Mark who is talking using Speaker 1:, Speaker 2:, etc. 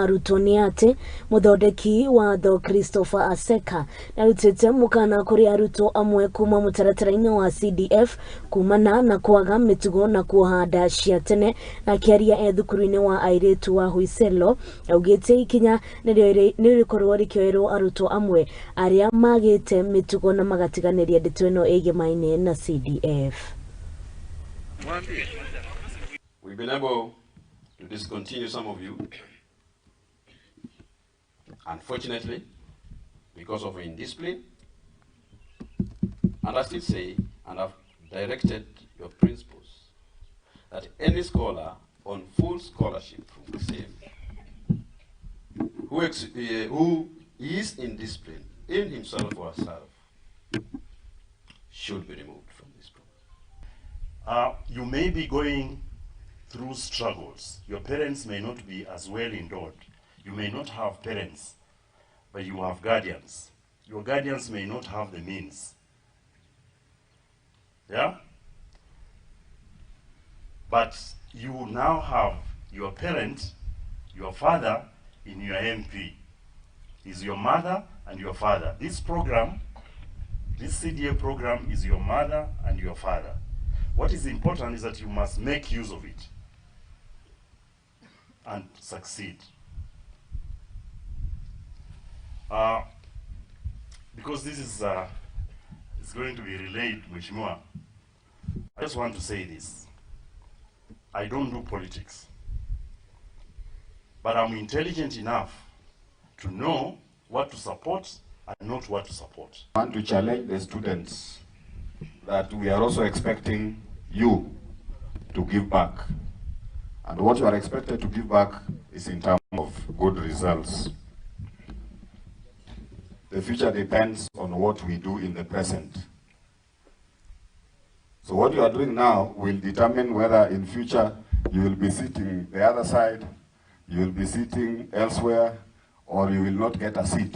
Speaker 1: Arutwo ni ati Muthodeki watho Christopher Aseka na rutite Mukana Kuri Arutwo amwe kuma mutaratanaini wa CDF kuumana na kuaga mitugo na kuoha cia tene.Akiaria thukuruini wa airitu wa khwisero augite ikinya nirioeirwo rikioerwo arutwo amwe aria maagite mitugo na magatiganiria ndeto ino igemaine na CDF.
Speaker 2: We've been able to discontinue some of you, unfortunately, because of indiscipline. And I still say, and I've directed your principals, that any scholar on full scholarship from the same, who is indiscipline in himself or herself, should be removed from this program.
Speaker 3: You may be going through struggles. Your parents may not be as well endowed. You may not have parents, but you have guardians. Your guardians may not have the means. Yeah? But you now have your parent, your father in your MP. Is your mother and your father. This program, this CDA program is your mother and your father. What is important is that you must make use of it and succeed. Because this is going to be relayed, Mheshimiwa, I just want to say this. I don't do politics, but I'm intelligent enough to know what to support and not what to support.
Speaker 4: I want to challenge the students that we are also expecting you to give back. And what you are expected to give back is in terms of good results. The future depends on what we do in the present. So what you are doing now will determine whether in future you will be sitting the other side, you will be sitting elsewhere, or you will not get a seat.